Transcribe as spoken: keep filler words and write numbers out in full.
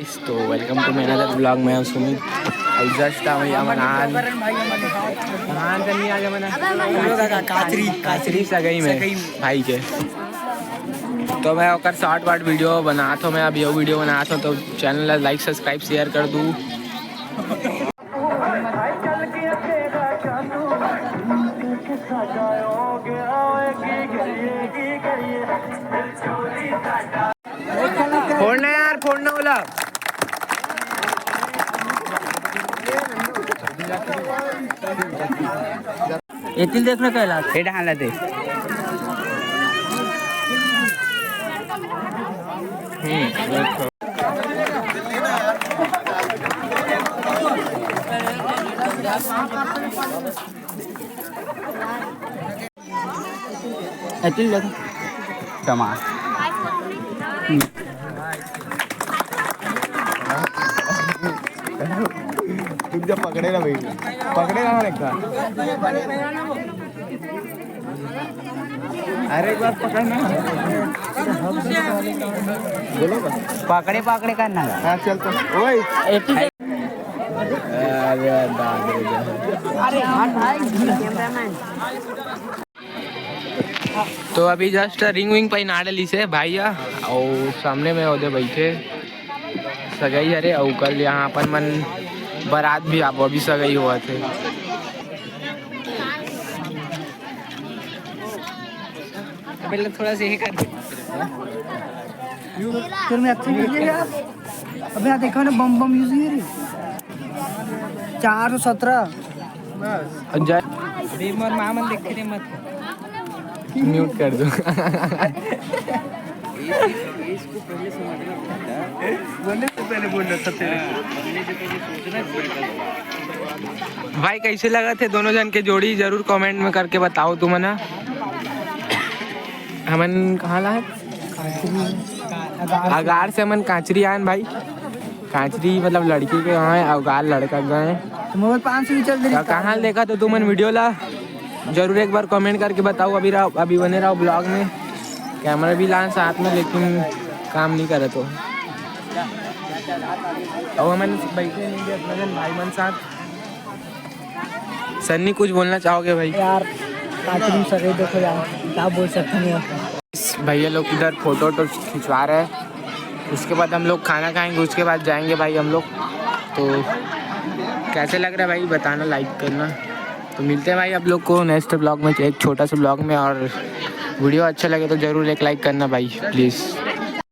तो welcome to my another vlog। मैं हूं सुमित। अउ just आया हूं मनान। मनान से नहीं, आज मनान। काचरी, काचरी सगाई में भाई के। तो मैं ओकर short वाट video बनात हों। मैं अब ये video बनात हों, तो channel ला like, subscribe, share कर दू। फोड़ना यार, फोड़ना वाला। एतिल देख ना कैलाश। ये डाल दे। हम्म। एतिल देख। टमाटर। तुम जब पकड़े ना भाई, पकड़े ना एक बार। अरे एक बार पकड़ ना। बोलो बस। पकड़े पकड़े करना। हाँ चल तो। ओए। अरे दादा। अरे हाँ भाई, कैमरामैन। तो अभी just ring wing पहिना डलिस हे भाई ह, अउ सामने में ओदे बइठे सगाई हरे, अउ कल यहाँ अपन मन बारात भी आबो, अभी सगाई होवत हे। पहले थोड़ा सा ये कर। तेरे में अच्छा नहीं है यार। अबे यहाँ देखो ना, बम बम use हुई रे। चार सौ सत्रह। बस। अब जा। अरे मोर माँ मन देख के मत। Mute कर दो। इसको पहले समझना पड़ता। बोलने से पहले बोल रहा था तेरे को। भाई, कैसे लगत हे दोनों जन के जोड़ी, जरूर comment में करके बताओ तुमन ह। हमन कहाँ ला हे? अगार से हमन काचरी आयन भाई। काचरी मतलब लड़की के गए, अगार लड़का गए। मोर पाँच सौ चल दे। तो कहाँ देखा तो तुमन video ला, जरूर एक बार comment करके बताओ। अभी रहो, अभी बने रहो vlog में। Camera भी लान साथ में, लेकिन काम नहीं करत हो। अउ हमन बइठे नहीं दे अपना जन भाई मन साथ। सन्नी, कुछ बोलना चाहोगे भाई? यार, काचरी सगाई देखो यार, क्या बोल सकते हैं। भैया लोग इधर photo वोटो खिंचवा रहे हैं, उसके बाद हम लोग खाना खाएंगे, उसके बाद जाएंगे भाई हम लोग। तो कैसे लग रहा है भाई, बताना, like करना। तो मिलते हैं भाई आप लोग को next vlog में, एक छोटा सा vlog में। और video अच्छा लगे तो ज़रूर एक like करना भाई, please।